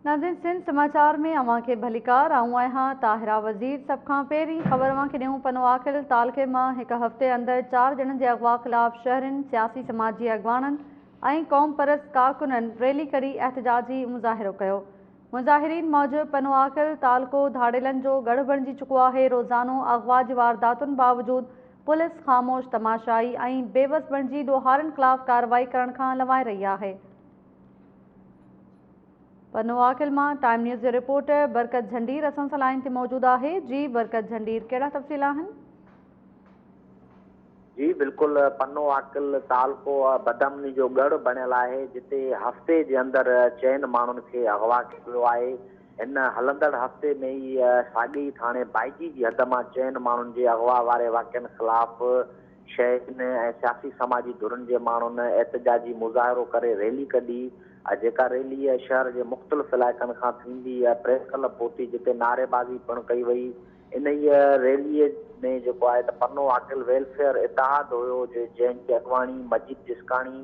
ناظرين سنڌ سماچار ۾ اوهان کي ڀليڪار آئون آهيان طاهره وزير سڀ کان پهرين خبر اوهان کي ڏيون پنوعاقل تعلقي مان هڪ هفتي اندر چار ڄڻن جي اغوا خلاف شهرين سياسي سماجي اڳواڻن ۽ قومپرست ڪارڪنن ريلي ڪڍي احتجاجي مظاهرو ڪيو مظاهرين موجب پنوعاقل تعلقو ڌاڙيلن جو ڳڙهه بڻجي چڪو آهي روزانو اغوا جي وارداتن باوجود پوليس خاموش تماشائي ۽ بيوس بڻجي ڏوهارين خلاف ڪارروائي ڪرڻ کان لنوائي رهي آهي. پنوعاقل مان ٽائيم نيوز جو رپورٽر برڪت جهنڊير اسان سان لائين تي موجود آهي جي برڪت جهنڊير ڪهڙا تفصيل آهن؟ جي بلڪل پنوعاقل تعلقو بدامني جو ڳڙهه بڻيل آهي جتي هفتي جي اندر چئن ماڻهن کي اغوا ڪيو ويو آهي هن هلندڙ هفتي ۾ ئي ساڳئي ئي ٿاڻي بائجي جي حد مان چئن ماڻهن جي اغوا واري واقعن خلاف شهرين ۽ سياسي سماجي ڌرين جي ماڻهن احتجاجي مظاهرو ڪري ريلي ڪڍي جيڪا ريلي شهر جي مختلف علائقن کان ٿيندي پريس ڪلب پهتي جتي نعريبازي پڻ ڪئي وئي انهيء ريلي ۾ جيڪو آهي ته پنو عاقل ويلفيئر اتحاد هيو جنهن جي اڳواڻي مجيد جسڪاڻي،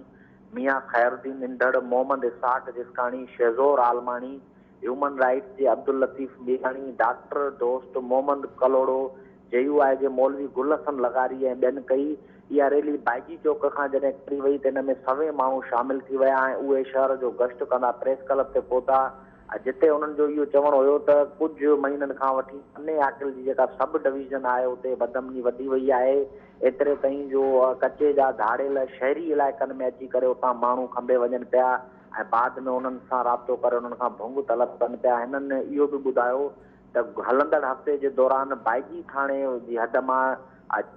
ميان خيرالدين انڍڙ، محمد اسحاق جسڪاڻي، شهزور عالماڻي، هيومن رائيٽس جي عبداللطيف ميراڻي، ڊاڪٽر دوست محمد ڪلهوڙو، جي يو آء جي مولوي گل حسن لغاري ۽ ٻين ڪئي. اها ريلي بائجي چوڪ کان جڏهن ڪڍي وئي ته ان ۾ سوين ماڻهو شامل ٿي ويا ۽ اهي شهر جو گشت ڪندا پريس ڪلب تي پهتا جتي انهن جو اهو چوڻ هيو ته ڪجهه مهينن کان وٺي پني عاقل جي جيڪا سب ڊويزن آهي اتي بدامني وڌي وئي آهي ايتري تائين جو ڪچي جا ڌاڙيل شهري علائقن ۾ اچي ڪري اتان ماڻهو کنڀي وڃن پيا ۽ بعد ۾ انهن سان رابطو ڪري انهن کان ڀنگ طلب ڪن پيا هنن اهو به ٻڌايو ته هلندڙ هفتي جي دوران بائجي ٿاڻي جي حد مان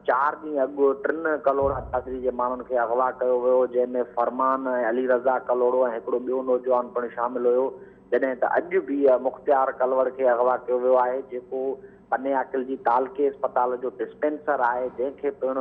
چار ڏينهن اڳ ٽن ڪلهوڙا برادري جي ماڻهن کي اغوا ڪيو ويو جنهن ۾ فرمان ۽ علي رضا ڪلهوڙو ۽ هڪڙو ٻيو نوجوان پڻ شامل هيو جڏهن ته اڄ به مختيار ڪلوڙ کي اغوا ڪيو ويو آهي جيڪو پني عاقل جي تعلقي اسپتال جو ڊسپينسر آهي جنهن کي پڻ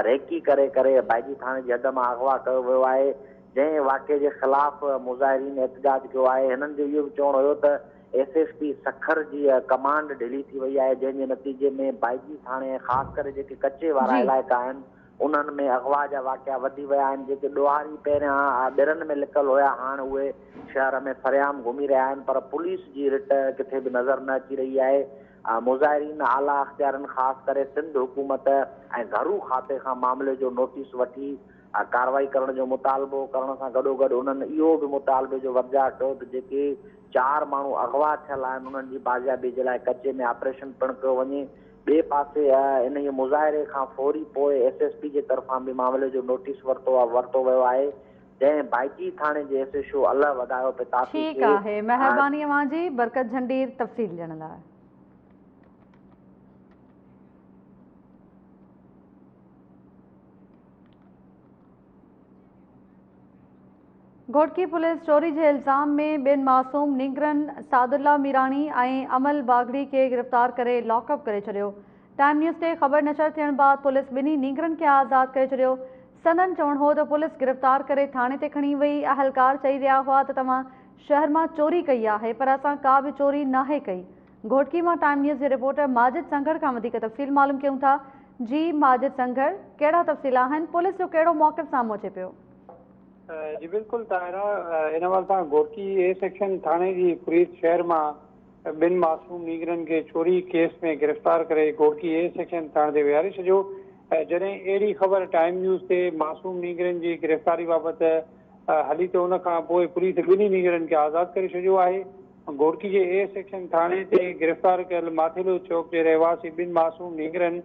ريڪي ڪري ڪري بائجي ٿاڻي جي حد مان اغوا ڪيو ويو آهي جنهن واقعي جي خلاف مظاهرين احتجاج ڪيو آهي هنن جو اهو به چوڻ هيو ته ايس ايس پي سکر جي ڪمانڊ ڍلي ٿي وئي آهي جنهن جي نتيجي ۾ بائجي ٿاڻي ۽ خاص ڪري جيڪي ڪچي وارا علائقا آهن انهن ۾ اغوا جا واقعا وڌي ويا آهن جيڪي ڏوهاري پهريان ٻرن ۾ لڪل هيا هاڻ اهي شهر ۾ سرعام گهمي رهيا آهن پر پوليس جي رٽ ڪٿي به نظر نه اچي رهي آهي مظاهرين اعليٰ اختيارين خاص ڪري سنڌ حڪومت ۽ گهرو کاتي کان معاملي جو نوٽيس وٺي ڪارروائي ڪرڻ جو مطالبو ڪرڻ سان گڏوگڏ انهن اهو به مطالبي جو ورجاء ڪيو ته جيڪي چار ماڻهو اغوا ٿيل آهن انهن جي بازيابي جي لاء ڪچي ۾ آپريشن پڻ ڪيو وڃي. ٻئي پاسي انهيء مظاهري کان فوري پوء ايس ايس پي جي طرفان به معاملي جو نوٽيس ورتو ورتو ويو آهي جنهن بائجي ٿاڻي جي ايس ايڇ او الهه وڌايو پتافي ٺيڪ کي آهي مهرباني اوهان جي برڪت جهنڊير تفصيل ڏيڻ لاء. گهوٽڪي پوليس چوري جي الزام ۾ ٻن معصوم نينگرن سعدالله ميراڻي ۽ امل باگڙي کي گرفتار ڪري لاڪ اپ ڪري ڇڏيو. ٽائيم نيوز تي خبر نشر ٿيڻ بعد پوليس ٻنهي نينگرن کي آزاد ڪري ڇڏيو. سندن چوڻ هو ته پوليس گرفتار ڪري ٿاڻي تي کڻي وئي، اهلڪار چئي رهيا هئا ته توهان شهر مان چوري ڪئي آهي پر اسان ڪا به چوري ناهي ڪئي. گهوٽڪي مان ٽائيم نيوز جي رپورٽر ماجد سنگهڙ کان وڌيڪ تفصيل معلوم ڪيون ٿا. جي ماجد سنگهڙ، ڪهڙا تفصيل آهن، پوليس جو ڪهڙو موقف سامهون اچي پيو؟ جي بلڪل طاهره، ان حوالي سان گهوٽڪي اي سيڪشن ٿاڻي جي پوليس شهر مان ٻن معصوم نينگرن کي چوري ڪيس ۾ گرفتار ڪري گهوٽڪي اي سيڪشن ٿاڻي تي ويهاري ڇڏيو جڏهن اهڙي خبر ٽائيم نيوز تي معصوم نينگرن جي گرفتاري بابت هلي ته ان کان پوء پوليس ٻنهي نينگرن کي آزاد ڪري ڇڏيو آهي. گهوٽڪي جي اي سيڪشن ٿاڻي تي گرفتار ڪيل ماٿيلو چوڪ جي رهواسي ٻن معصوم نينگرن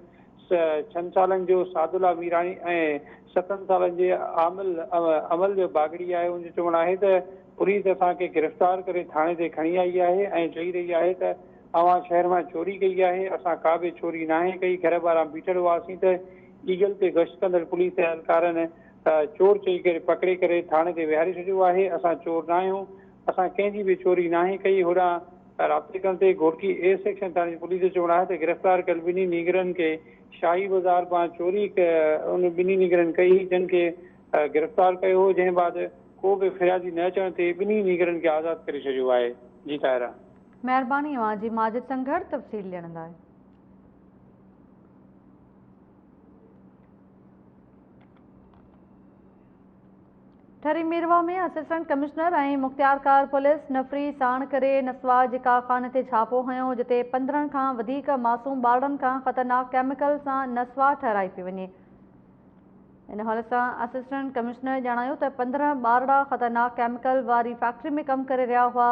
ڇهن سالن جو سعدالله ميراڻي ۽ ستن سالن جي عامل عمل جو باگڙي آهي ان جو چوڻ آهي ته پوليس اسان کي گرفتار ڪري ٿاڻي تي کڻي آئي آهي ۽ چئي رهي آهي ته اوهان شهر مان چوري ڪئي آهي اسان ڪا به چوري ناهي ڪئي گهر ٻاهران بيٺل هئاسين ته ايگل تي گشت ڪندڙ پوليس اهلڪارن چور چئي ڪري پڪڙي ڪري ٿاڻي تي ويهاري ڇڏيو آهي اسان چور ناهيون اسان ڪنهن جي به چوري ناهي ڪئي، هوڏانهن رابطي ڪرڻ تي گهوٽڪي اي سيڪشن ٿاڻي جي پوليس جو چوڻ آهي ته گرفتار ڪيل ٻنهي نينگرن کي شاهي بازار مان چوري ان ٻنهي نينگرن ڪئي هئي جن کي گرفتار ڪيو هو جنهن بعد ڪو به فريادي نه اچڻ تي ٻنهي نينگرن کي آزاد ڪري ڇڏيو آهي جي طاهره. مهرباني اوهان جي ماجد سنگهڙ تفصيل ڏيڻ لاء. ٺري ميرواهه ۾ اسسٽنٽ ڪمشنر ۽ مختيارڪار پوليس نفري ساڻ ڪري نسوار جي ڪارخاني تي ڇاپو هنيو، جتي 15 کان وڌيڪ معصوم ٻارڙن کان خطرناڪ ڪيميڪل سان نسوار ٺهرائي پئي وڃي. ان حوالي سان اسسٽنٽ ڪمشنر ڄاڻايو ته 15 ٻارڙا خطرناڪ ڪيميڪل واري فيڪٽري ۾ ڪم ڪري رهيا هئا،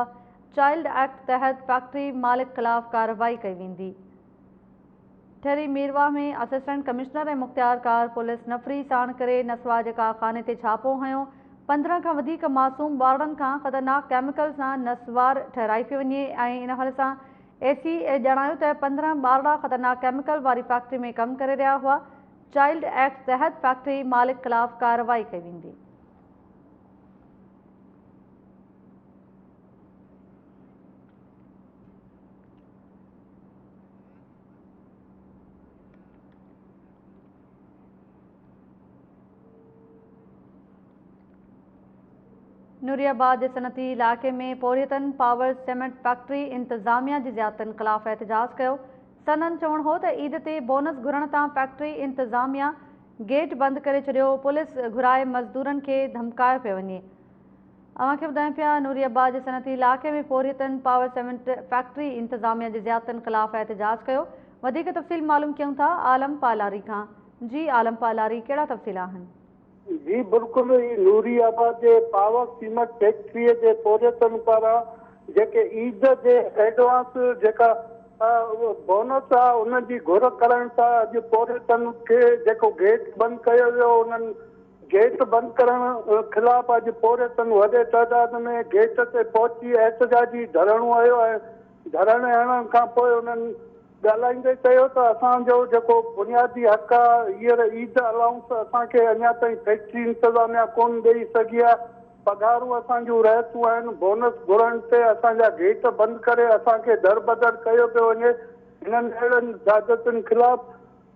چائلڊ ايڪٽ تحت فيڪٽري مالڪ خلاف ڪارروائي ڪئي ويندي. ٺري ميرواهه ۾ اسسٽنٽ ڪمشنر ۽ مختيارڪار پوليس نفري ساڻ ڪري نسوار جي ڪارخاني تي ڇاپو هنيو، 15 کان وڌيڪ معصوم ٻارڙن کان خطرناڪ ڪيميڪل سان نسوار ٺهرائي پئي وڃي ۽ ان حوالي سان اي سي ڄاڻايو ته 15 ٻارڙا خطرناڪ ڪيميڪل واري فيڪٽري ۾ ڪم ڪري رهيا هئا، چائلڊ ايڪٽ تحت فيڪٽري مالڪ خلاف ڪارروائي ڪئي ويندي. نوري آباد جي صنعتي علائقي ۾ پورهيتن پاور سيمينٽ فيڪٽري انتظاميا جي زيادتين خلاف احتجاج ڪيو. سندن چوڻ هو ته عيد تي بونس گهرڻ تان فيڪٽري انتظاميا گيٽ بند ڪري ڇڏيو، پوليس گهرائي مزدورن کي ڌمڪايو پيو وڃي. اوهان کي ٻڌايون پيا نوري آباد جي صنعتي علائقي ۾ پورهيتن پاور سيمينٽ فيڪٽري انتظاميا جي زيادتين خلاف احتجاج ڪيو. وڌيڪ تفصيل معلوم ڪيون ٿا عالم پالاري کان. جي عالم پالاري ڪهڙا تفصيل آهن؟ جي بلڪل هي نوري آباد جي پاور سيمينٽ فيڪٽري جي پورهيتن پاران جيڪي عيد جي ايڊوانس جيڪا بونس آ ان جي گهر ڪرڻ تان اڄ پورهيتن کي جيڪو گيٽ بند ڪيو ويو انهن گيٽ بند ڪرڻ خلاف اڄ پورهيتن وڏي تعداد ۾ گيٽ تي پهچي احتجاجي ڌرڻو هنيو ۽ ڌرڻي هڻڻ کانپوء انهن ڳالهائيندي چيو ته اسان جو جيڪو بنيادي حق آهي هينئر عيد الائونس اسان کي اڃا تائين فيڪٽري انتظاميا ڪونه ڏئي سگهي آهي، پگهارون اسان جون رهتون آهن، بونس گهرڻ تي اسان جا گيٽ بند ڪري اسان کي دربدر ڪيو پيو وڃي، هنن اهڙن زيادتين خلاف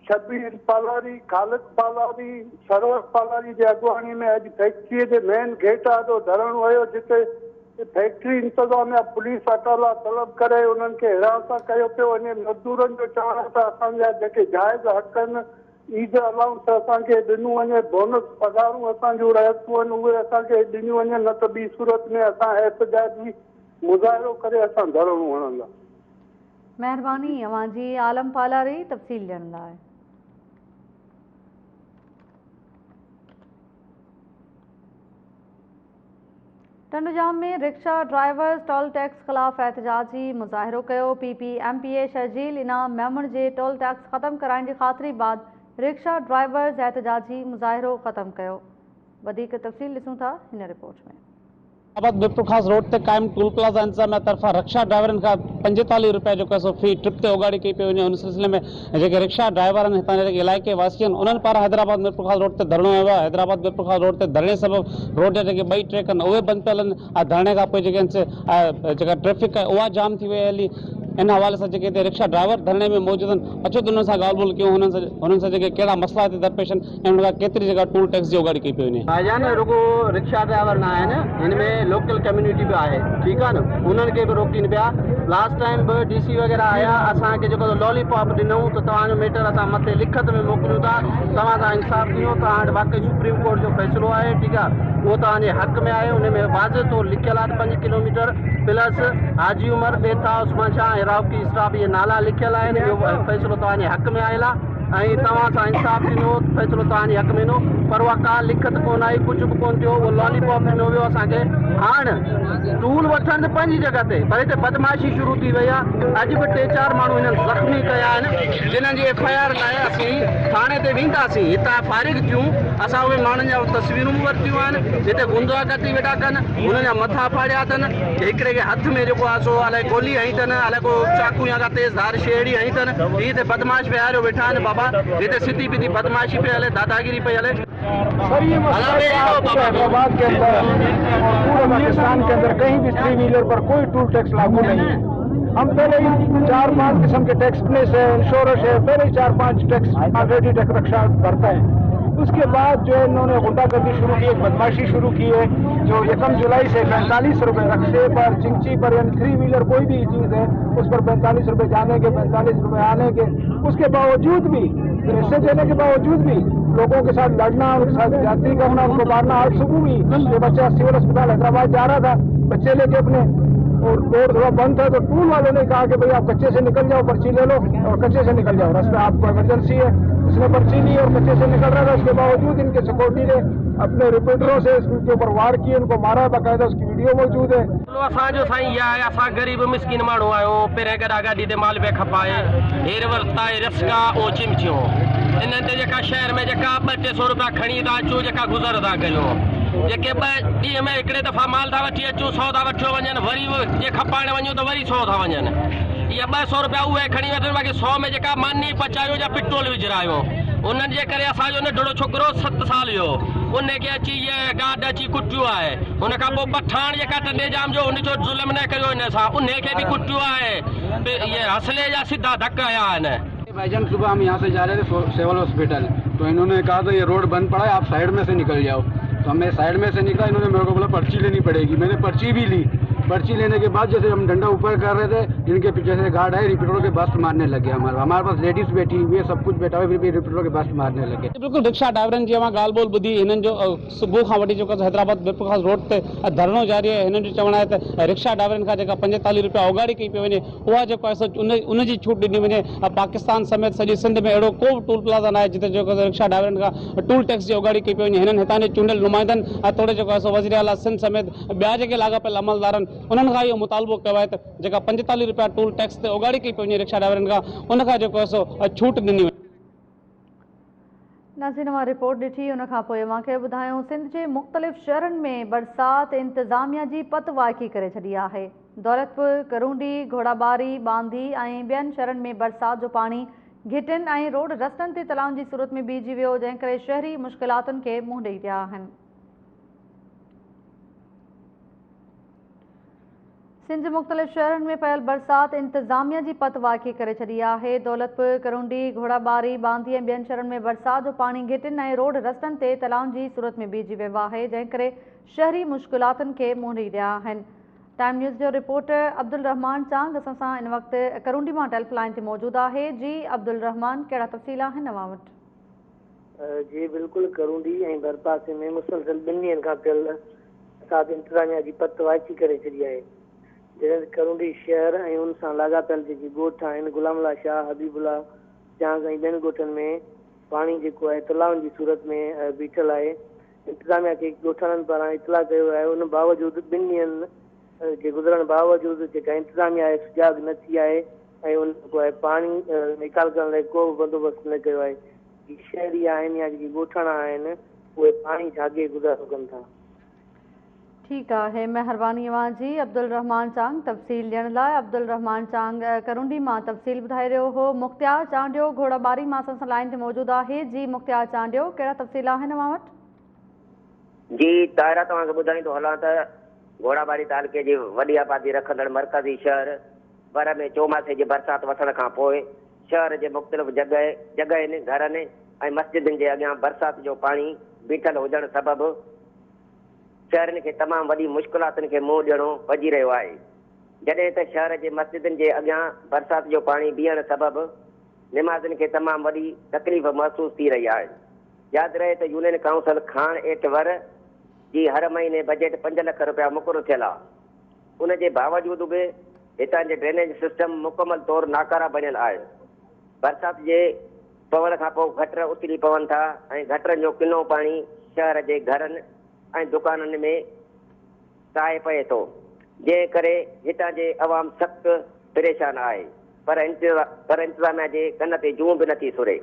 شبير پالاري، خالد پالاري، سرور پالاري جي اڳواڻي ۾ اڄ فيڪٽري جي مين گيٽ آڏو ڌرڻو هنيو جتي فيڪٽري انتظاميا پوليس اٽالا طلب ڪري انهن کي هراسان ڪيو پيو وڃي، مزدورن جو چوڻ آهي ته اسان جا جيڪي جائز حق آهن عيد الائونس اسان کي ڏنو وڃي، بونس پگهارون اسان جون رهتون آهن اهي اسان کي ڏنيون وڃن نه ته ٻي صورت ۾ اسان احتجاجي مظاهرو ڪري اسان ڌرڻو هڻندا. مهرباني اوهان جي عالم پالاري تفصيل ڏيڻ لاء. Tandojam ۾ rickshaw drivers toll tax خلاف احتجاجي مظاهرو ڪيو. P P M P A Sharjeel Inam Memon جي ٽول ٽيڪس ختم ڪرائڻ جي خاطري بعد رڪشا ڊرائيورز احتجاجي مظاهرو ختم ڪيو. وڌيڪ تفصيل ڏسون ٿا هن رپورٽ ۾. آباد ميرپورخاص روڊ تي قائم ٽول پلازا انتظاميا طرفان رڪشا ڊرائيورن کان 45 رپيا جيڪو آهي سو في ٽرپ تي اوڳاڙي ڪئي پئي وڃي ان سلسلي ۾ جيڪي رڪشا ڊرائيور آهن هتان جا جيڪي علائقي واسي آهن انهن پاران حيدرآباد ميرپورخاص روڊ تي ڌرڻو هنيو ويو آهي حيدرآباد ميرپورخاص روڊ تي ڌرڻي سبب روڊ جا جيڪي ٻئي ٽريڪ آهن اهي بند پيل آهن ۽ ڌرڻي کان پوء جيڪي آهن سي جيڪا ٽريفڪ آهي اها جام ٿي وئي آهي هلي ان حوالي سان جيڪي هتي رڪشا ڊرائيور ڌرڻي ۾ موجود آهن اچو ته انهن سان ڳالهه ٻولهه ڪيون هنن سان جيڪي ڪهڙا مسئلا هتي درپيش آهن ۽ ان کان ڪيتري جيڪا ٽول ٽيڪس جي اوڳاڙي ڪئي پئي وڃي. ڀائيجان رڳو رڪشا ڊرائيور نه آهن هن ۾ لوڪل ڪميونٽي به آهي ٺيڪ آهي نه انهن کي به روڪين پيا لاسٽ ٽائيم به ڊي سي وغيره آيا اسان کي جيڪو لولي پاپ ڏنئون ته توهان جو ميٽر اسان مٿي لکت ۾ موڪليون ٿا توهان سان انصاف ٿيندو توهان وٽ واقعي سپريم ڪورٽ جو فيصلو آهي ٺيڪ آهي اهو توهان جي حق ۾ آهي ان ۾ واضح طور لکيل آهي ته 5 ڪلوميٽر پلس حاجي عمر ڏيٿا عثمان شاهه ۽ راوڪي اسٽاپ اهي نالا لکيل آهن اهو فيصلو توهان جي حق ۾ آيل آهي ۽ توهان سان انصاف ٿيندو، فيصلو توهان جي حق ۾ ايندو، پر اها ڪا لکت ڪونه آئي، ڪجهه به ڪونه ٿيو، اهو لالي پاپ ڏنو ويو اسان کي، هاڻ ٽول وٺڻ ته پنهنجي جڳهه تي، پر هتي بدمعاشي شروع ٿي وئي آهي، اڄ به ٽي چار ماڻهو هنن زخمي ڪيا آهن، جنهن جي ايف I R لاء اسين ٿاڻي تي وينداسين، هتان فارغ ٿيون، اسان اهي ماڻهن جا تصويرون به ورتيون آهن، جتي غنڊا گردي ويٺا ڪن، هنن جا مٿا ڦاڙيا اٿن، هڪڙي کي هٿ ۾ جيڪو آهي سو الائي گولي هنئي اٿن، الائي ڪو چاقو يا ڪا تيز ڌار شيء اهڙي هنئي اٿن. هي هتي بدمعاش ويهاريو ويٺا آهن بابا هتي سڌي پڌي بدمعاشي پئي هلي داداگيري پئي هلي. सर ये मसला है कि आप पूरे हैदराबाद के अंदर और पूरे पाकिस्तान के अंदर कहीं भी थ्री व्हीलर पर कोई टूल टैक्स लागू नहीं है। हम पहले ही 4-5 किस्म के टैक्स, पुलिस है, इंश्योरेंस है, पहले ही 4-5 टैक्स ऑलरेडी टैक्स रक्षा भरता है। उसके बाद जो है इन्होंने गुंडागर्दी शुरू की, एक बदमाशी शुरू की है। जो 1 जुलाई से 45 रुपये रक्शे पर, चिंची पर, यानी 3 व्हीलर कोई भी चीज़ है उस पर 45 रुपये जाने के, 45 रुपये आने के। उसके बावजूद भी, पैसे देने के बावजूद भी लोगों के साथ लड़ना, उनके साथ ज्यादती करना, उनको मारना। आज सुबह भी ये बच्चा सिविल अस्पताल हैदराबाद जा रहा था बच्चे लेके अपने, और रोड थोड़ा बंद था तो टूल वालों ने कहा कि भाई आप कच्चे से निकल जाओ, पर्ची ले लो और कच्चे से निकल जाओ, रास्ते आपको इमरजेंसी है। उसने पर्ची ली और कच्चे से निकल रहा था। उसके बावजूद इनके सिक्योरिटी ने अपने रिपोर्टरों से उनके ऊपर वार किए, उनको मारा बाकायदा, उसकी वीडियो मौजूद है। असांजो साईं इहा आहे, असां ग़रीब मिसकिन माण्हू आहियूं, पहिरें गॾा गाॾी ते माल पिया खपाए, हेर वरिता रसका ऐं चिमचियूं, इन्हनि ते जेका शहर में जेका 200-300 रुपया खणी था अचूं, जेका गुज़र था कयूं, जेके ॿ ॾींहं में हिकिड़े दफ़ा माल था वठी अचूं, 100 था वठियो वञनि, वरी जे खपाइण वञूं त वरी 100 था वञनि। इहा 200 रुपया उहे खणी वठनि, बाक़ी 100 में जेका मानी पचायूं या पेट्रोल विझारायूं। उन्हनि जे करे असांजो नंढड़ो छोकिरो 7 साल जो, उनखे अची इहा गार्ड अची कुटियो आहे। हुनखां पोइ पठाण जेका टंडे जाम जो, हुनजो ज़ुल्म न कयो हिन सां, उनखे बि कुटियो आहे। इहे हसले जा सिधा धक आया आहिनि। भाईजान सुबह हम यहाँ से जा रहे थे सिविल हॉस्पिटल, तो इन्होंने कहा था ये रोड बंद पड़ा है, आप साइड में से निकल जाओ। तो हमें साइड में से निकला, इन्होंने मेरे को बोला पर्ची लेनी पड़ेगी। मैंने पर्ची भी ली। पर्ची लेने के बाद जैसे हम डंडा ऊपर कर रहे थे, इनके पीछे से गार्ड आए, रिपीटरों के बस मारने लगे। हमारे पास लेडीज़ बैठी हुई है, सब कुछ बैठा हुआ है, फिर भी रिपीटरों के बस मारने लगे। बिल्कुल रिक्शा ड्राइवरनि जी मां ॻाल्हि ॿोल ॿुधी, हिननि जो सुबुह खां वठी जेको हैदराबाद मीरपुर रोड ते धरणो जारी आहे। हिननि जो चवणु आहे त रिक्शा ड्राइवरनि खां जेका 45 रुपया उगाड़ी कई पई वञे, उहा जेको आहे सो उन जी छूट ॾिनी वञे। पाकिस्तान समेत सॼी सिंध में अहिड़ो को बि टूल प्लाज़ा न आहे जिते जेको रिक्शा ड्राइवरनि खां टूल टैक्स जी उगाड़ी कई पई वञे। हिननि हितां जे चूंडियल नुमाइंदनि तोड़े जेको आहे सो वज़ीर आला सिंध समेत ॿिया जेके लाॻापियल अमलदार आहिनि, उन्हनि खां इहो मुतालबो कयो आहे त जेका 45 रुपया टूल टैक्स ते उगाड़ी कई पई वञे रिक्शा ड्राइवरनि खां, उन खां जेको आहे सो छूट ॾिनी वञे। नाज़रीन, मां रिपोर्ट ॾिठी, उन खां पोइ अव्हांखे ॿुधायूं सिंध जे मुख़्तलिफ़ शहरनि में बरसात इंतिज़ामिया जी पत वाइखी करे छॾी आहे। दौलतपुर, करूंडी, घोड़ाबारी, बांधी ऐं ॿियनि शहरनि में बरसात जो पाणी घिटियुनि ऐं रोड रस्तनि ते तलाउनि जी सूरत में बीहिजी वियो, जंहिं करे शहरी मुश्किलातुनि खे मुंहुं ॾेई रहिया आहिनि। सिंध जे मुख़्तलिफ़ शहरनि में पयल बरसात इंतिज़ामिया जी पत वाइखी करे छॾी आहे। दौलतपुर, करूंडी, घोड़ाबारी, बांधी ऐं ॿियनि शहरनि में बरसात जो पाणी घिटियुनि ऐं रोड रस्तनि ते तलाउनि जी सूरत में बीहिजी वियो आहे, जंहिं करे शहरी मुश्किलातुनि खे मुंहुं ॾेई रहिया आहिनि। टाइम न्यूज़ जो रिपोर्टर अब्दुल रहमान चांग असां सां हिन वक़्तु करूंडी मां टेलीफोन ते मौजूदु आहे। जी अब्दुल रहमान, कहिड़ा तफ़सील आहिनि अव्हां वटि? जी बिल्कुलु, करूंडी ऐं भरपासे में मुसलसल ॿिनि ॾींहंनि खां पियल बरसात इंतिज़ामिया जी पत वाइखी करे छॾी आहे। जॾहिं करूंडी शहर ऐं उन सां लाॻापियल जेके ॻोठ आहिनि, गुलामुल्ला शाह, हबीबुल्ला चांग ऐं ॿियनि ॻोठनि में पाणी जेको आहे तलाउनि जी सूरत में बीठल आहे। इंतिज़ामिया खे ॻोठाणनि पारां इतला कयो आहे, उन बावजूदि ॿिनि ॾींहंनि जे गुज़रण बावजूदि जेका इंतिज़ामिया आहे सुजाग न थी आहे ऐं उन जेको आहे पाणी निकाल करण लाइ को बि बंदोबस्तु न कयो आहे। शहरी आहिनि या जेके ॻोठाणा आहिनि उहे पाणी झाॻे गुज़ारो कनि था। ठीकु आहे, महिरबानी अव्हां जी अब्दुल रहमान चांग तफ़सील ॾियण लाइ। अब्दुल रहमान चांग करूंडी मां तफ़सील ॿुधाए रहियो हो। मुख्तियार चांडियो घोड़ाबारी मां असां सां लाइन ते मौजूदु आहे। जी मुख्तियार चांडियो, कहिड़ा तफ़सील आहिनि अव्हां वटि? जी ताहिरा, तव्हांखे ॿुधाईंदो हलां त घोड़ाबारी तालुके जी वॾी आबादी रखंदड़ मरकज़ी शहर वर में चौमासे जी बरसाति वसण खां पोइ शहर जे मुख़्तलिफ़ जॻहियुनि, घरनि ऐं मस्जिदुनि जे अॻियां बरसाति जो पाणी बीठल हुजण सबबु शहरनि खे तमामु वॾी मुश्किलातुनि खे मुंहुं ॾियणो पइजी रहियो आहे। जॾहिं त शहर जे मस्जिदुनि जे अॻियां बरसाति जो पाणी बीहण सबबु निमाज़ुनि खे तमामु वॾी तकलीफ़ महसूसु थी रही आहे। यादि रहे त यूनियन काउंसिल खान एटवर जी हर महीने बजट 5 लाख रुपया मुक़ररु थियल आहे, उन जे बावजूदि बि हितां जे ड्रेनेज सिस्टम मुकमल तौर नाकारा बणियल आहे। बरसाति जे पवण खां पोइ गटर उथली पवनि था ऐं गटरनि जो किनो पाणी शहर जे घरनि ऐं दुकाननि में साए पए थो, जंहिं करे हितां जे अवाम सख़्तु परेशान आहे, पर इंतिज़ामिया जे कन ते जूं बि नथी सुरे।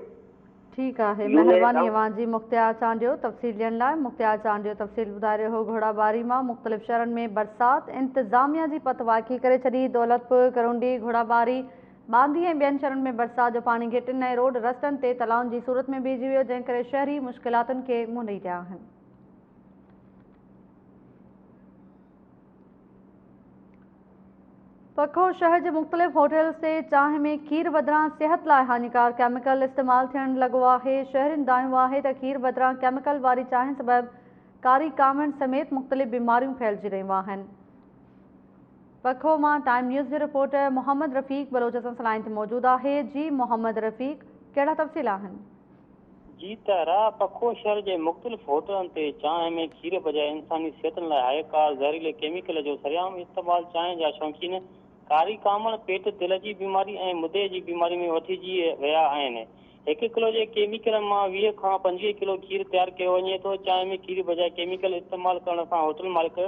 ठीकु आहे, महिरबानी अव्हां जी मुख्तियार चांडियो तफ़सील ॾियण लाइ। मुख्तियार चांडियो तफ़सील ॿुधाए रहियो हो। घोड़ाबारी मां मुख़्तलिफ़ शहरनि में बरसात इंतिज़ामिया जी पत वाइखी करे छॾी। दौलतपुर, करूंडी, घोड़ाबारी, बांधी ऐं ॿियनि शहरनि में बरसात जो पाणी घिटियुनि ऐं रोड रस्तनि ते तलाउनि जी सूरत में बीहिजी वियो, जंहिं करे शहरी मुश्किलातुनि खे मुंहुं ॾेई रहिया आहिनि। پکو شهر جي مختلف هوٽلز تي چانهه ۾ کير بدران صحت لاء هاڃيڪار ڪيميڪل استعمال ٿيڻ لڳو آهي. شهرين دانهيو آهي ته کير بدران ڪيميڪل واري چانهه سبب ڪاري ڪامڻ سميت مختلف بيماريون ڦهلجي رهيون آهن. پکو مان ٽائيم نيوز جو رپورٽر محمد رفيق بلوچ اسان سان لائين تي موجود آهي. جي محمد رفيق ڪهڙا تفصيل آهن؟ جي طرح پکو شهر جي مختلف هوٽلن تي چانهه ۾ کير بجاء انساني صحتن لاء هاڃيڪار زهريلي ڪيميڪل جو سرعام استعمال چانهه جا شوقين ڪاري ڪامڻ، پيٽ، دل جي بيماري ۽ مدي جي بيماري ۾ وٺجي ويا آهن. هڪ ڪلو جي ڪيميڪل مان 20 کان 25 ڪلو کير تيار ڪيو وڃي ٿو. چانهه ۾ کير بجاء ڪيميڪل استعمال ڪرڻ سان هوٽل مالڪ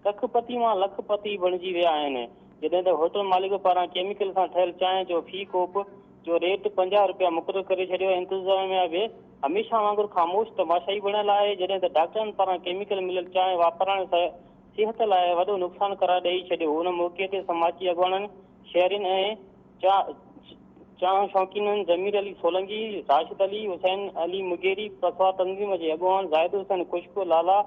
ڪک پتي مان لک پتي بڻجي ويا آهن. جڏهن ته هوٽل مالڪ پاران ڪيميڪل سان ٺهيل چانهه جو في ڪوپ جو ريٽ 50 رپيا مقرر ڪري ڇڏيو، انتظاميا به هميشه وانگر خاموش تماشائي بڻيل آهي، جڏهن ته ڊاڪٽرن پاران ڪيميڪل مليل چانهه واپرائڻ صحت لاء وڏو نقصان قرار ڏئي ڇڏيو، ان موقعي تي سماجي اڳواڻن، شهرين ۽ چانهه شوقينن ضمير علي سولنگي، راشد علي، حسين علي مغيري، پسوا تنظيم جي اڳواڻ زاهد حسين خشڪ، لالا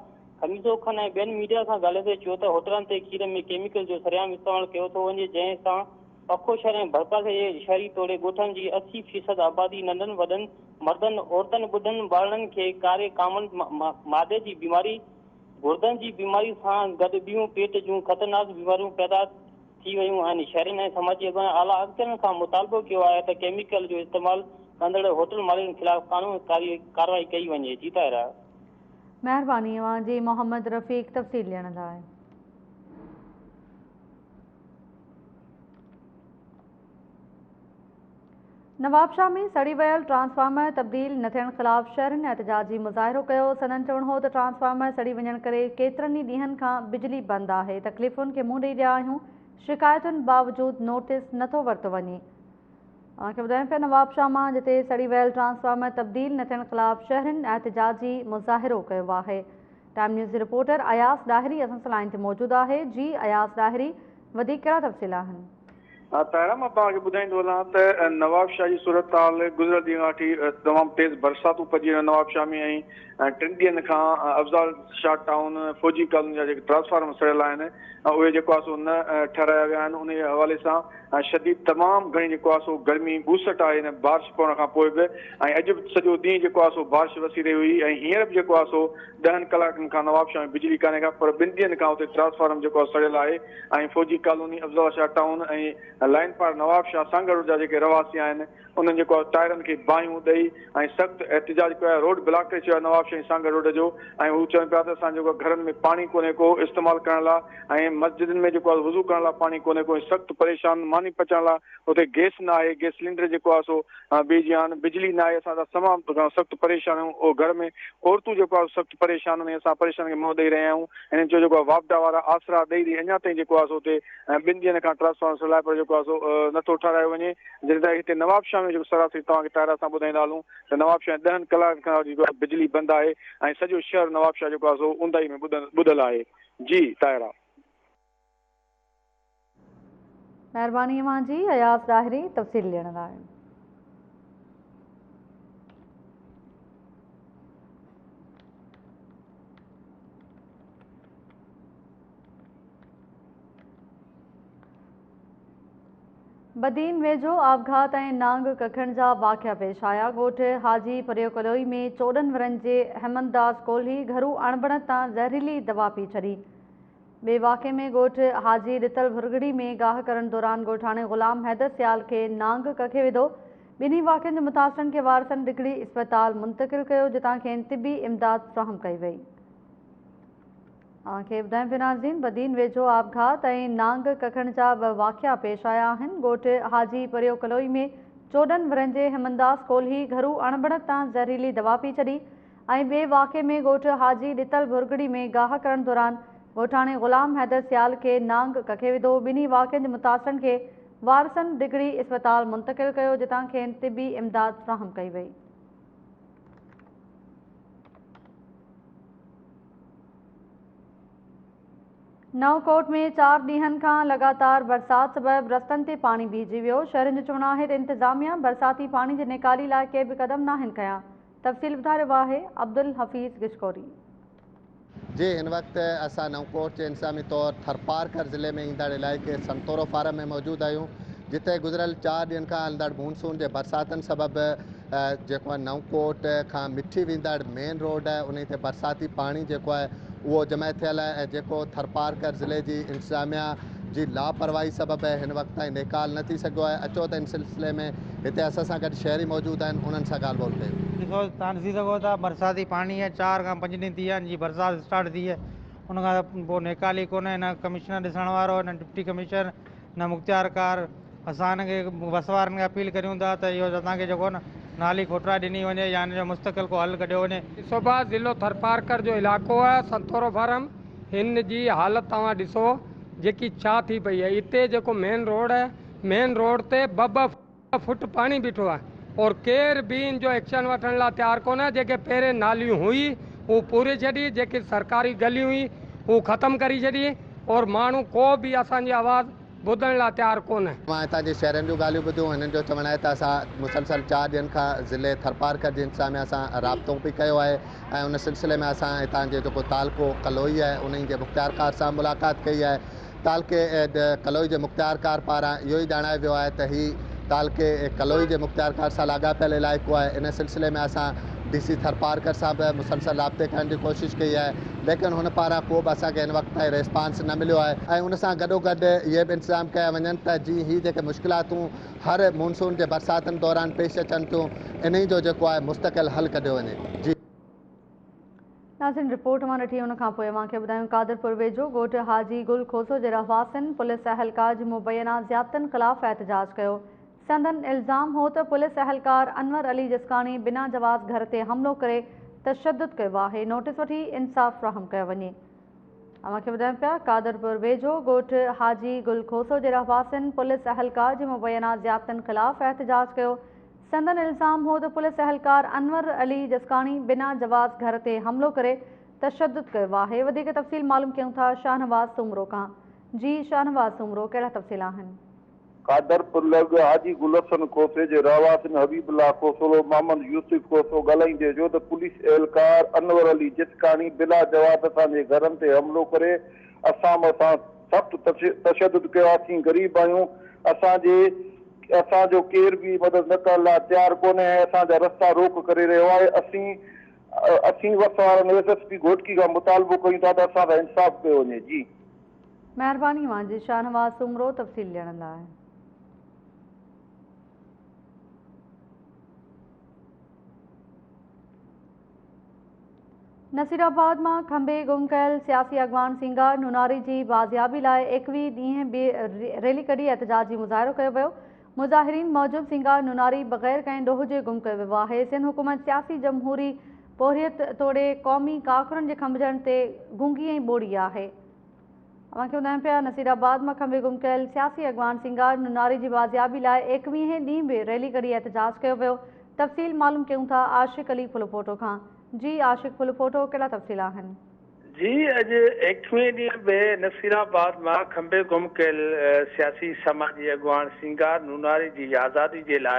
خميسو خان ۽ ٻين ميڊيا سان ڳالهائيندي چيو ته هوٽلن تي کير ۾ ڪيميڪل جو سرعام استعمال ڪيو ٿو وڃي، جنهن سان پکو شهر ۽ ڀرپاسي جي شهري توڙي ڳوٺن جي 80 فيصد آبادي ننڍن وڏن، مردن، عورتن، ٻڍن، ٻارڙن کي ڪاري ڪامڻ، معدي جي بيماري، گردن جي بيماري سان گڏ ٻيون پيٽ جون خطرناڪ بيماريون پيدا ٿي ويون آهن. شهرين ۽ سماجي اڳواڻن اعليٰ اختيارين کان مطالبو ڪيو آهي ته ڪيميڪل جو استعمال ڪندڙ هوٽل مالڪن خلاف قانوني ڪارروائي ڪئي وڃي. جي طاهره. مهرباني اوهان جي محمد رفيق تفصيل ڏيڻ لاء. نوابشاهه ۾ سڙي ويل ٽرانسفارمر تبديل نه ٿيڻ خلاف شهرين احتجاجي مظاهرو ڪيو. سندن چوڻ هو ته ٽرانسفارمر سڙي وڃڻ ڪري ڪيترن ئي ڏينهن کان بجلي بند آهي، تڪليفن کي منهن ڏئي رهيا آهيون، شڪايتن باوجود نوٽيس نٿو ورتو وڃي. اوهان کي ٻڌايون پيا نوابشاهه مان جتي سڙي ويل ٽرانسفارمر تبديل نه ٿيڻ خلاف شهرين احتجاجي مظاهرو ڪيو آهي. ٽائيم نيوز جي رپورٽر اياز ڏاهري اسان سان لائين تي موجود آهي. جي اياز ڏاهري وڌيڪ ڪهڙا تفصيل آهن؟ طاهره مان توهان کي ٻڌائيندو هلان ته نوابشاهه جي صورتحال گذريل ڏينهن کان وٺي تمام تيز برساتون پئجي رهيون آهن نوابشاهه ۾ ۽ ٽن ڏينهن کان افضال شاهه ٽائون فوجي ڪالوني جا جيڪي ٽرانسفارمر سڙيل آهن اهي جيڪو آهي سو نه ٺهرايا ويا آهن انهي حوالي سان شديد تمام گهڻي جيڪو آهي سو گرمي ٻوسٽ آهي هن بارش پوڻ کان پوء به ۽ اڄ به سڄو ڏينهن جيڪو آهي سو بارش وسي رهي هئي ۽ هينئر به جيڪو آهي سو ڏهن ڪلاڪن کان نوابشاهه ۾ بجلي ڪانهي ڪا پر ٻن ڏينهن کان اتي ٽرانسفارم جيڪو آهي سڙيل آهي ۽ فوجي ڪالوني، افضل شاهه ٽائون ۽ لائين پار نوابشاهه سانگهڙ روڊ جا جيڪي رهواسي آهن انهن جيڪو آهي ٽائرن کي باهيون ڏئي ۽ سخت احتجاج ڪيو آهي روڊ بلاڪ ڪري ڇڏيو آهي نوابشاهه ۽ سانگهڙ روڊ جو ۽ هو چون پيا ته اسان جيڪو گهرن ۾ پاڻي ڪونهي ڪو استعمال ڪرڻ لاء ۽ مسجدن ۾ جيڪو آهي وضو ڪرڻ لاء پاڻي ڪونهي ڪو ۽ سخت پريشان ماني پچائڻ لاء اتي گئس نه آهي گئس سلينڊر جيڪو آهي سو بي جيان بجلي ناهي اسان ته تمام سخت پريشان آهيون اهو گهر ۾ عورتون جيڪو آهي سخت پريشان آهن اسان پريشاني کي منهن ڏئي رهيا آهيون هنن چيو جيڪو آهي واپڊا وارا آسرا ڏئي ڏئي اڃا تائين جيڪو آهي سو اتي ٻن ڏينهن کان ٽرانسفارمر سڙيل پر جيڪو آهي سو نٿو ٺهرايو وڃي جڏهن ته هتي نوابشاهه ۾ جيڪو سراسري توهان کي طاهره سان ٻڌائيندا هلون ته نوابشاهه ڏهن ڪلاڪن کان جيڪو آهي بجلي بند آهي ۽ سڄو شهر نوابشاهه جيڪو آهي سو اونداهي ۾ ٻڏل آهي جي طاهره. مهرباني اوهان جي اياز ڏاهري تفصيل ڏيڻ لاء. بدين ويجهو آپگهات ۽ نانگ ڪکڻ جا واقعا پيش آيا، ڳوٺ حاجي پريو ڪلوئي ۾ 14 ورهين جي هيمنداس ڪولهي گهرو اڻبڻت تان زهريلي دوا پي ڇڏي. ٻئي واقعي ۾ ڳوٺ حاجي ڏتل ڀرڳڙي ۾ گاهه ڪرڻ دوران ڳوٺاڻي غلام حيدر سيال کي نانگ ڪکي وڌو. ٻنهي واقعن جي متاثرن کي وارثن ڊگهڙي اسپتال منتقل ڪيو جتان کين طبي امداد فراهم ڪئي وئي. اوهان کي ٻڌايون پيا ناظرين بدين ويجهو آپگهات ۽ نانگ ڪکڻ جا ٻه واقعا پيش آيا آهن. ڳوٺ حاجي پريو ڪلوئي ۾ 14 ورهين جي هيمنداس ڪولهي گهرو اڻبڻت تان زهريلي دوا پي ڇڏي. ۽ ٻئي واقعي ۾ ڳوٺ حاجي ڏتل ڀرڳڙي ۾ گاهه ڪرڻ دوران ڳوٺاڻي غلام حيدر سيال کي نانگ ڪکي وڌو، ٻنهي واقعن جي متاثرن کي وارثن ڊگهڙي اسپتال منتقل ڪيو جتان کين طبي امداد فراهم ڪئي وئي. نئون ڪوٽ ۾ 4 ڏينهن کان لڳاتار برسات سبب رستن تي پاڻي بيهجي ويو، شهرين جو چوڻ آهي ته انتظاميا برساتي پاڻي جي نيڪالي لاء ڪي به قدم ناهن کنيا، تفصيل ٻڌائي رهيو آهي عبدالحفيظ گشڪوري. جي هن وقت اسان نئون ڪوٽ جي انتظامي طور ٿرپارڪر ضلعي ۾ ايندڙ علائقي سنتورو فارم ۾ موجود آهيون جتي گذريل 4 ڏينهن کان هلندڙ مونسون جي برساتن سبب جيڪو آهي نئون ڪوٽ کان مٺي ويندڙ مين روڊ آهي انهي تي برساتي پاڻي جيڪو آهي اهو جمع ٿيل آهي ۽ جيڪو ٿرپارڪر ضلعي جي انتظاميا جي لاپرواهي سبب هن وقت تائين نيڪال نه ٿي سگهيو آهي اچو ته ان سلسلي ۾ هتي اسان سان گڏ شهري موجود آهن انهن سان ڳالهه ٻولهه ڪيون. ڏسو توهان ڏسي سگهو ٿا برساتي پاڻي آهي 4 کان 5 ڏينهن ٿي ويا آهن جي برسات اسٽارٽ ٿي آهي ان کان پوء نيڪالي ئي ڪونهي نه ڪمشنر ڏسڻ وارو نه ڊپٽي ڪمشنر نه مختيار ڪار اسان هن کي وس وارن کي اپيل ڪريون ٿا ته اهو اسان کي جيڪو نه نالي کوٽرائي ڏني وڃي يا هن جو مستقل ڪو حل ڪڍيو وڃي. صوبا ضلعو ٿرپارڪر جو علائقو آهي سنتورو فارم هن جي حالت توهان ڏسو جيڪي ڇا ٿي پئي آهي هتي جيڪو مين روڊ آهي مين روڊ تي ٻه ٻه فٽ پاڻي بيٺو آهي اور ڪير به ان جو ايڪشن وٺڻ لاء تيار ڪونهي جيڪي پهرين ناليون هئي هو پوري ڇڏي جيڪي سرڪاري گليون هئي هو ختم ڪري ڇڏي اور ماڻهو ڪو به اسان جي آواز ٻڌڻ لاء تيار ڪونهي. مان هتان جي شهرين جون ڳالهيون ٻڌيون هنن جو چوڻ آهي ته اسان مسلسل 4 ڏينهن کان ضلعي ٿرپارڪر جي انتظاميا سان رابطو به ڪيو آهي ۽ ان سلسلي ۾ اسان هتان جي جيڪو تعلقو ڪلوئي آهي انهي جي مختيارڪار سان ملاقات ڪئي آهي تعلقي ڪلوئي جي مختيارڪار پاران اهو ئي ڄاڻايو ويو آهي ته هي تعلقي ڪلوئي جي مختيارڪار سان لاڳاپيل علائقو آهي ان سلسلي ۾ اسان ڊي سي ٿرپارڪر سان به مسلسل رابطي ڪرڻ جي ڪوشش ڪئي آهي ليڪن هن پاران ڪو به اسان کي هن وقت تائين ريسپانس نه مليو آهي ۽ ان سان گڏوگڏ اهي به انتظام ڪيا وڃن ته جيئن هي جيڪي مشڪلاتون هر مونسون جي برساتن دوران پيش اچن ٿيون انهي جو جيڪو آهي مستقل حل ڪڍيو وڃي جي. ناظرين رپورٽ اوهان ڏٺي ان کان پوء اوهان کي ٻڌايون قادرپور ويجهو ڳوٺ حاجي گل کوسو جي رهواسين پوليس اهلڪار جي مبينا زيادتين خلاف احتجاج ڪيو سندن الزام هو ته پوليس اهلڪار انور علي جسڪاڻي بنا جواز گهر تي حملو ڪري تشدد ڪيو آهي نوٽيس وٺي انصاف فراهم ڪيو وڃي. اوهان کي ٻڌايون پيا قادرپور ويجهو ڳوٺ حاجي گل کوسو جي رهواسين پوليس اهلڪار جي مبينا زيادتين خلاف احتجاج ڪيو سندن الزام هو ته پوليس اهلڪار انور علي جسڪاڻي بنا جواز گهر تي حملو ڪري تشدد ڪيو آهي وڌيڪ تفصيل معلوم ڪيون ٿا شاهنواز سومرو کان جي شاهنواز سومرو ڪهڙا تفصيل آهن. قادرپور لڳ حاجي گل حسن کوسي جي رهواسين حبيب الله کوسلو، محمد يوسف کوسو ڳالهائيندي چيو ته پوليس اهلڪار انور علي جسڪاڻي بلا جواز اسان جي گهرن تي حملو ڪري اسان مٿان سخت تشدد ڪيو اسين غريب آهيون اسان جي اسان جو ڪير به مدد نه ڪرڻ لاء تيار ڪونهي ۽ اسان جا رستا روڪ ڪري رهيو آهي اسين اسين وس وارن ايس ايس پي گهوٽڪي کان مطالبو ڪيون ٿا ته اسان سان انصاف ڪيو وڃي جي. مهرباني اوهان جي شاهنواز سومرو تفصيل ڏيڻ لاء. نصيرآباد مان کنڀي گم ڪيل سياسي اڳواڻ سينگار نوناري جي بازيابي لاء 21 ڏينهن به ريلي ڪڍي احتجاجي مظاهرو ڪيو ويو. مظاهرين موجب سينگار نوناري بغير ڪنهن ڏوهه جي گم ڪيو ويو آهي. سنڌ حڪومت سياسي جمهوري پورهيت توڙي قومي ڪارڪنن جي کنڀجڻ تي گونگي ۽ ٻوڙي آهي. اوهان کي ٻڌايون پيا نصيرآباد مان کنڀي گم ڪيل سياسي اڳواڻ سينگار نوناري جي بازيابي لاء 21هين ڏينهن به ريلي ڪڍي احتجاج ڪيو ويو تفصيل معلوم ڪيون ٿا عاشق علي ڦلپوٽو کان جي عاشق ڦلپوٽو ڪهڙا تفصيل آهن. جي اڄ 21هين ڏينهن به نصيرآباد مان کنڀي گم ڪيل سياسي سماجي اڳواڻ سينگار نوناري جي آزادي جي لاء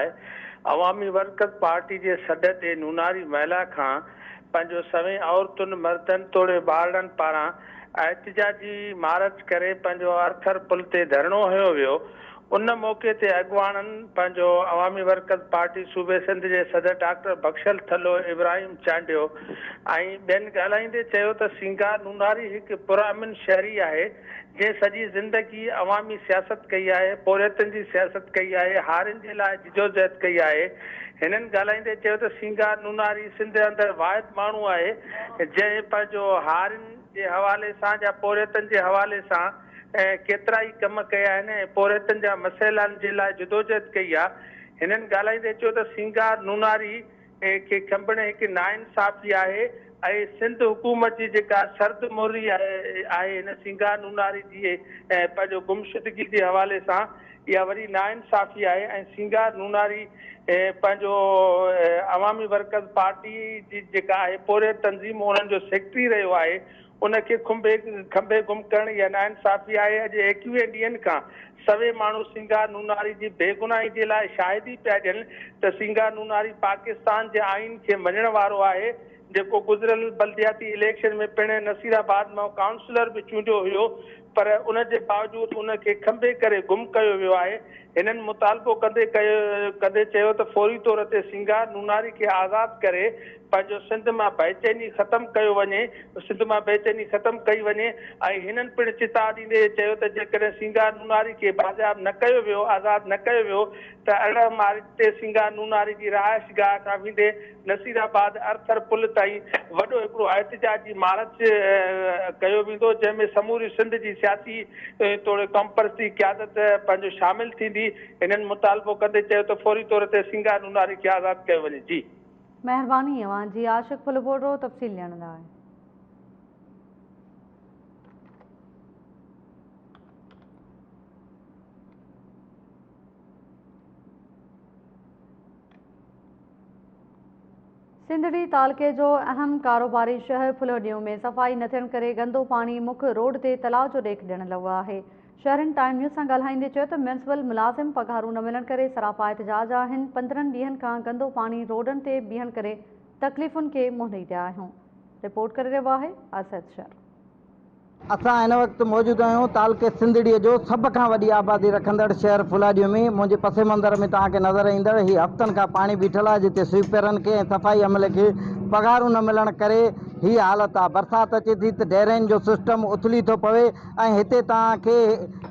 عوامي ورڪرز پارٽي جي سڏ تي نوناري محلا کان پنهنجو سوين عورتن، مردن توڙي ٻارڙن پاران احتجاجي مارچ ڪري پنهنجو ارٿر پل تي ڌرڻو هنيو ويو. ان موقعي تي اڳواڻن پنهنجو عوامي ورڪرز پارٽي صوبي سنڌ جي صدر ڊاڪٽر بخشل ٿلهو، ابراهيم چانڊيو ۽ ٻين ڳالهائيندي چيو ته سينگار نوناري هڪ پرامن شهري آهي جنهن سڄي زندگي عوامي سياست ڪئي آهي، پورهيتن جي سياست ڪئي آهي، هارين جي لاء جدوجهد ڪئي آهي. هنن ڳالهائيندي چيو ته سينگار نوناري سنڌ اندر واحد ماڻهو آهي جنهن پنهنجو هارين جي حوالي سان يا پورهيتن جي حوالي سان ڪيترائي ڪم ڪيا آهن ۽ پورهيتن جا مسئلن جي لاء جدوجهد ڪئي آهي. هنن ڳالهائيندي چيو ته سينگار نوناري کي کنڀڻ هڪ ناانصافي آهي ۽ سنڌ حڪومت جي جيڪا سرد مهري آهي هن سينگار نوناري جي پنهنجو گمشدگي جي حوالي سان اها وري ناانصافي آهي ۽ سينگار نوناري پنهنجو عوامي ورڪرز پارٽي جي جيڪا آهي پورهيت تنظيم انهن جو سيڪريٽري رهيو آهي ان کي کنڀي کنڀي گم ڪرڻ اها ناانصافي آهي اڄ 21 ڏينهن کان سوين ماڻهو سينگار نوناري جي بيگناهي جي لاء شاهدي پيا ڏين ته سينگار نوناري پاڪستان جي آئين کي مڃڻ وارو آهي. جيڪو گذريل بلدياتي اليڪشن ۾ پڻ نصيرآباد مان ڪائونسلر به چونڊيو هيو پر ان جي باوجود ان کي کنڀي ڪري گم ڪيو ويو آهي. هنن مطالبو ڪندي ڪندي چيو ته فوري طور تي سينگار نوناري کي آزاد ڪري پنهنجو سنڌ مان بيچيني ختم ڪيو وڃي سنڌ مان بيچيني ختم ڪئي وڃي ۽ هنن پڻ چتاء ڏيندي چيو ته جيڪڏهن سينگار نوناري کي بازياب نه ڪيو ويو آزاد نه ڪيو ويو ته 18 مارچ تي سينگار نوناري جي رهائشگاهه کان ويندي نصير آباد ارٿر پل تائين وڏو هڪڙو احتجاجي مارچ ڪيو ويندو جنهن ۾ سموري سنڌ جي سياسي توڙي قومپرستي قيادت پنهنجو شامل ٿيندي. هنن مطالبو ڪندي چيو ته فوري طور تي سينگار نوناري کي آزاد ڪيو وڃي. جي. مهرباني اوهان جي عاشق ڦلپوٽو تفصيل ڏيڻ لاء. سنڌڙي تعلقي جو اهم ڪاروباري شهر ڦلهڏيون ۾ صفائي نه ٿيڻ ڪري گندو پاڻي مک روڊ تي تلاء جو ڏيک ڏيڻ لڳو آهي. شهرين ٽائيم نيوز سان ڳالهائيندي چيو ته ميونسپل ملازم پگهارون نه ملڻ ڪري سراپا احتجاج آهن، 15 ڏينهن کان گندو پاڻي روڊن تي بيهڻ ڪري تڪليفن کي منهن ڏئي رهيا آهيون. رپورٽ ڪري رهيو آهي اسد شر. اسان هن وقت موجود آهيون تعلقي سنڌڙيء جو سڀ کان وڏي آبادي رکندڙ شهر ڦلاڏيء ۾. منهنجي پس منظر ۾ توهان کي نظر ايندڙ هي هفتن کان پاڻي بيٺل آهي جتي سوئيپرن کي ۽ صفائي عملي کي پگهارون نه ملڻ ڪري هي حالت آهي. برسات اچي ٿي ته ڊرين جو سسٽم اٿلي ٿو پوي ۽ هتي توهان کي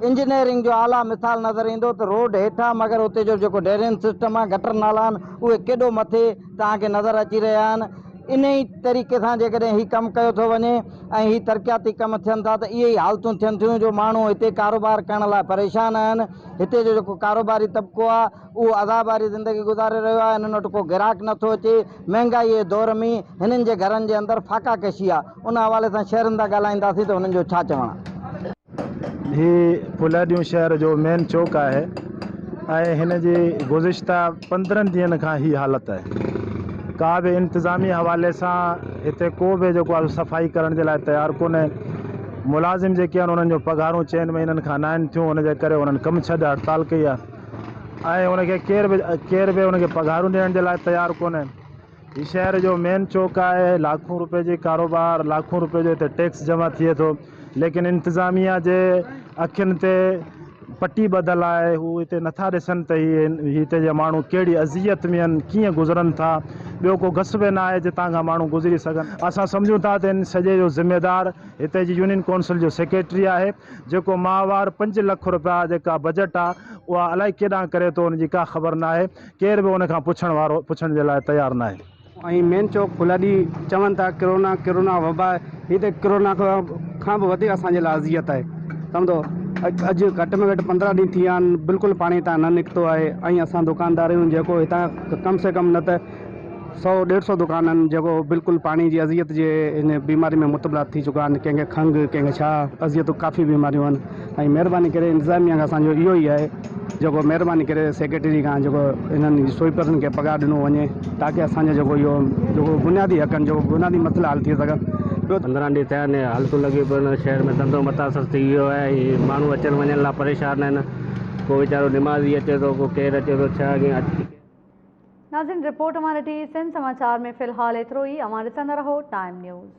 انجنيئرنگ جو اعليٰ مثال نظر ايندو ته روڊ هيٺ آهي مگر اتي جو جيڪو ڊرين سسٽم آهي گٽر نالا آهن اهي ڪيڏو مٿي توهان کي نظر اچي رهيا آهن. انهي طريقي سان جيڪڏهن هي ڪم ڪيو ٿو وڃي ۽ هي ترقياتي ڪم ٿين ٿا ته اهي ئي حالتون ٿين ٿيون جو ماڻهو هتي ڪاروبار ڪرڻ لاء پريشان آهن. هتي جو جيڪو ڪاروباري طبقو آهي اهو عذاب واري زندگي گذاري رهيو آهي. هنن وٽ ڪو گراهڪ نه ٿو اچي. مهنگائي جي دور ۾ هنن جي گهرن جي اندر فاقا ڪشي آهي. ان حوالي سان شهرين سان ڳالهائينداسين ته هنن جو ڇا چوڻ آهي. هي ڦلهڏيون شهر جو مين چوڪ آهي ۽ هن جي گذشته 15 ڏينهن کان هي حالت آهي ڪا به انتظامي حوالي سان هتي ڪو به جيڪو آهي صفائي ڪرڻ جي لاء تيار ڪونهي ملازم جيڪي آهن انهن جو پگهارون چئن مهينن کان ناهن ٿيون ان جي ڪري انهن ڪم ڇڏ هڙتال ڪئي آهي ۽ ان کي ڪير به ڪير به ان کي پگهارون ڏيڻ جي لاء تيار ڪونهي هي شهر جو مين چوڪ آهي، لاکون روپين جي ڪاروبار، لاکون روپين جو هتي ٽيڪس جمع ٿئي ٿو، ليڪن انتظاميا جي اکين تي پٽي ٻڌل آهي، هو هتي نٿا ڏسن ته هي هتي جا ماڻهو ڪهڙي اذيت ۾ آهن، ڪيئن گذرن ٿا، ٻيو ڪو گس به ناهي جتان کان ماڻهو گذري سگهن. اسان سمجهون ٿا ته ان سڄي جو ذميدار هتي جي يونين ڪونسل جو سيڪريٽري آهي، جيڪو ماهوار 5 لک روپيا جيڪا بجيٽ آهي اها الائي ڪيڏانهن ڪري ٿو ان جي ڪا خبر ناهي. ڪير به ان کان پڇڻ وارو پڇڻ جي لاء تيار ناهي. ۽ مين چوڪ ڦلاڏي چون ٿا ڪرونا ڪرونا وبا هي ته ڪرونا کان به وڌيڪ اسان جي لاء اذيت آهي سمجهو اڄ گهٽ ۾ گهٽ 15 ڏينهن ٿي ويا آهن بلڪل پاڻي هتان نه نڪتو آهي ۽ اسان دڪاندار آهيون جيڪو هتان ڪم سي ڪم نه ته سو ڏيڍ سو دڪان آهن جيڪو بلڪل پاڻي جي اذيت جي هن بيماري ۾ مبتلا ٿي چڪا آهن ڪنهن کي کنگهه ڪنهن کي ڇا اذيتون ڪافي بيماريون آهن ۽ مهرباني ڪري انتظاميا کان اسان جو اهو ئي آهي جيڪو مهرباني ڪري سيڪريٽري کان جيڪو انهن سوئيپرن کي پگهار ڏنو وڃي تاڪه اسان جو جيڪو اهو جيڪو بنيادي حق آهن جيڪو بنيادي مسئلا حل ٿي سگهن ٻيو 15 ڏينهن ٿيا آهن حالتون لڳيون پيون آهن شهر ۾ ڌنڌو متاثر ٿي ويو آهي ۽ ماڻهو اچڻ وڃڻ لاء پريشان آهن ڪو ويچارو نمازي اچي ٿو ڪو ڪير اچي ٿو ڇا اڳي ناظرين رپورٽ اوهان ڏٺي سنڌ سماچار ۾ في الحال ايترو ئي اوهان ڏسندا رهو ٽائيم نيوز.